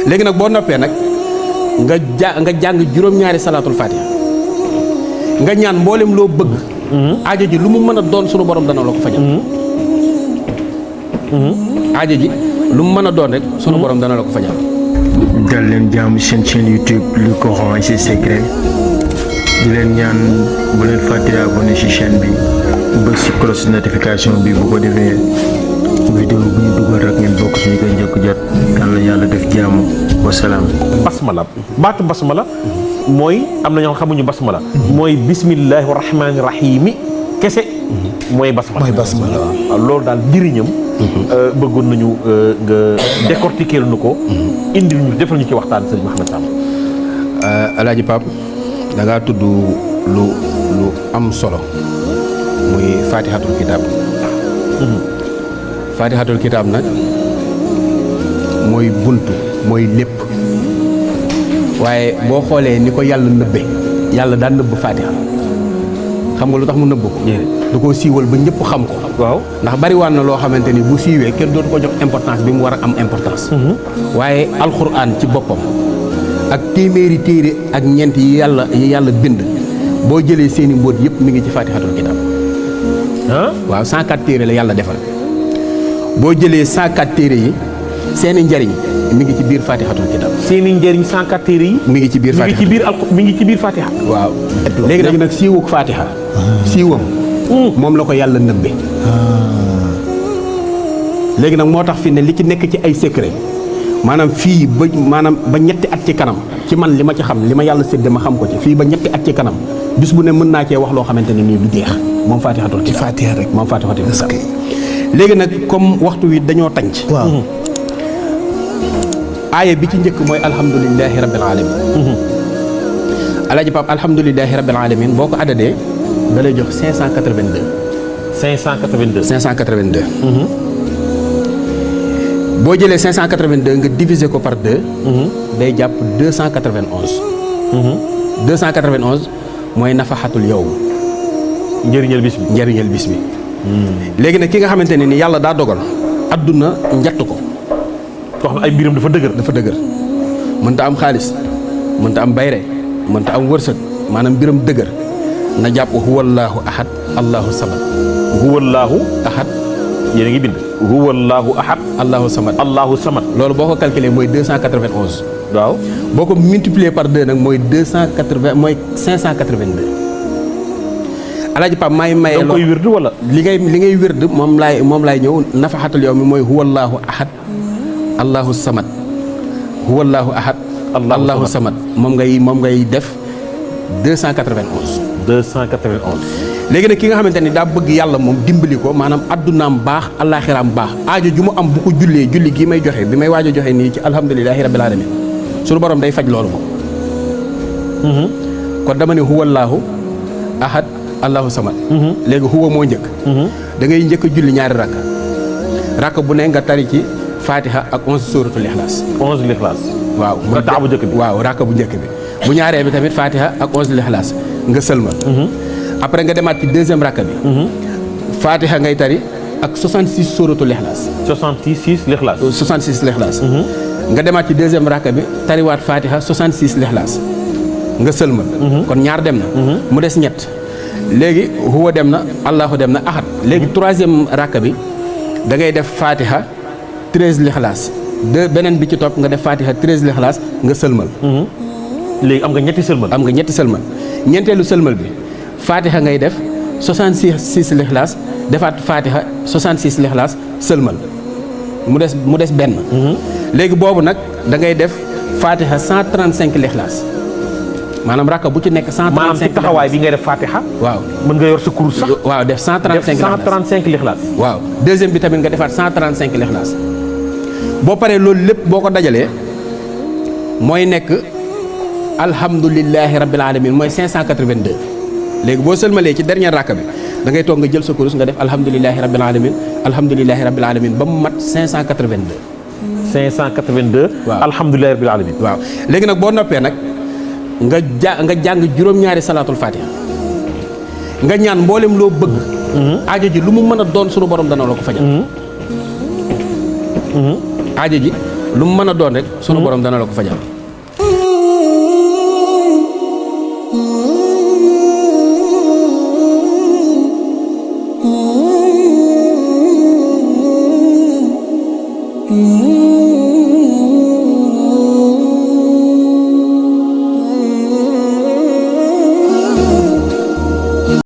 léegi nag boo noppee nag nga jàng juróom-ñaari salaatul fatiha nga ñaan mboolem loo bëgg aajo ji lu mu mën a doon sunu borom dana la ko fajal aajo ji lu mu mën a doon rek sunu borom dana la ko fajal. dal leen jaamu seen chaîne YouTube le Coran et ses secrets di leen ñaan bu leen fàtte abonné ci chaîne bi bës ci cloche notification bi bu ko defee vidéo bu ñu dugal rek ngeen bokk ci ñu koy njëkk jot yal na yàlla def jaamu wasalaam. basmala baatu basmala mooy am na ñoo xamuñu basmala mooy bismillahi rahmaani rahimi kese mooy basmala. mooy basmala waaw loolu daal njëriñam. bëggoon nañu nga décortiquer nu ko. indil ñu defal ñu ci waxtaan sëñ Mouhamed Samb. Alaaji Pape da ngaa tudd lu am solo muy Fatihatul Kitab. Fatihatul Kitab nag mooy buntu mooy lépp waaye boo xoolee ni ko yàlla nëbbe yàlla daan nëbb Fatiha xam nga lu tax mu nëbb ko. da koo siiwal ba ñëpp xam ko. waaw ndax bari waan na loo xamante ni bu siiwee kenn dootu ko jox importance bi mu war a am importance. waaye alxuraan ci boppam ak téeméeri téere ak ñeent yi yàlla bind boo jëlee seeni mbóot yëpp mi ngi ci Fatihatul Kitab. waaw 104 téere la yàlla defal boo jëlee 104 téere yi seeni njariñ mi ngi ci biir Fatihatul Kitab. seeni njariñ 104 téere yi. mi ngi ci biir Fatiha mi ngi ci biir Fatiha. waaw léegi nag siiwuk Fatiha. siiwam moom la ko yàlla nëbbe. léegi nag moo tax fi ne li ci nekk ci ay secret maanaam fii ba ñetti at ci kanam ci man li ma ci xam li ma yàlla sédde ma xam ko ci fii ba ñetti at ci kanam bis bu ne mën naa cee wax loo xamante ne nii du jeex moom Fatihatul Kitab. Fatiha rek moom Fatihatul Kitab. léegi nag comme waxtu wi dañoo tànc. waaw aaya bi ci njëkk mooy alhamdulilahi rabbil alamin. Alaaji Pape alhamdulilahi rabbil alamin boo ko addadee da lay jox 582. 582. 582. boo jëlee 582 nga diviser ko par 2. day jàpp 291. 291 mooy nafaxatul yow. njëriñal bis bi. njëriñal bis bi. léegi nag ki nga xamante ne ni yàlla daa dogal. adduna njatt ko. wax na ay mbiram dafa dëgër. mënta am xaalis mënta am bayre mënta am wërsëg maanaam mbiram dëgër na jàpp huwallaahu ahad allahu samad. huwallaahu ahad. yéen a ngi bind. huwallaahu ahad. allahu samad. allahu samad. loolu boo ko calculé mooy 291. waaw boo ko multiplier par 2 nag mooy 280 mooy 582. Alaaji Pape maay maye. da nga koy wérd wala. li ngay wérd moom laay ñëw nafaxatul yow mi mooy huwallaahu ahad allahu samad. huwallaahu ahad. allahu samad moom ngay def 291. 291. léegi nag ki nga xamante ni daa bëgg yàlla moom dimbali ko maanaam addunaam baax allaaxiraam baax aajo ju mu am bu ko jullee julli gii may joxe bi may waaj a joxe nii ci alhamdulilahi rabbil alamin suñu borom day faj loolu moom. kon dama ne huwallaahu ahad allahu samad. léegi huwa moo njëkk. da ngay njëkk a julli ñaari rakk bu ne nga tari ci fatiha ak 11 suratul ixlaas. 11 lixlaas. waaw rakka bu njëkk bi. waaw rakka bu njëkk bi bu ñaaree bi tamit fatiha ak 11 lixlaas nga sëlmal. après nga demaat ci deuxième rakka bi. fatiha ngay tari ak 66 suratul ixlaas. 66 lixlaas. 66 lixlaas. nga demaat ci deuxième rakka bi tariwaat fatiha 66 lixlaas nga sëlmal. kon ñaar dem na. mu des ñett léegi huwa dem na allahu dem na ahad léegi troisième rakka bi da ngay def fatiha 13 lixlaas beneen bi ci topp nga def fatiha 13 lixlaas nga sëlmal. léegi am nga ñetti sëlmal. ñeenteelu sëlmal bi fatiha ngay def 66 lixlaas defaat fatiha 66 lixlaas sëlmal mu des benn. léegi boobu nag da ngay def fatiha 135 lixlaas maanaam rakka bu ci nekk 135. maanaam ci taxawaay bi ngay def fatiha. waaw mën nga yor sa kurus sax. waaw def 135 lixlaas. waaw deuxième bi tamit nga defaat 135 lixlaas boo paree loolu lépp boo ko dajalee mooy nekk alhamdulilahi rabbil alamin mooy 582. léegi boo sëlmalee ci dernier rakka bi da ngay toog nga jël sa kurus nga def alhamdulilahi rabbil alamin ba mu mat 582. 582. waaw alhamdulilahi rabbil alamin. waaw léegi nag boo noppee nag nga jàng juróom-ñaari salaatul fatiha nga ñaan mboolem loo bëgg. aajo ji lu mu mën a doon sunu borom dana la ko fajal. aajo ji lu mu mën a doon rek sunu borom dana la ko fajal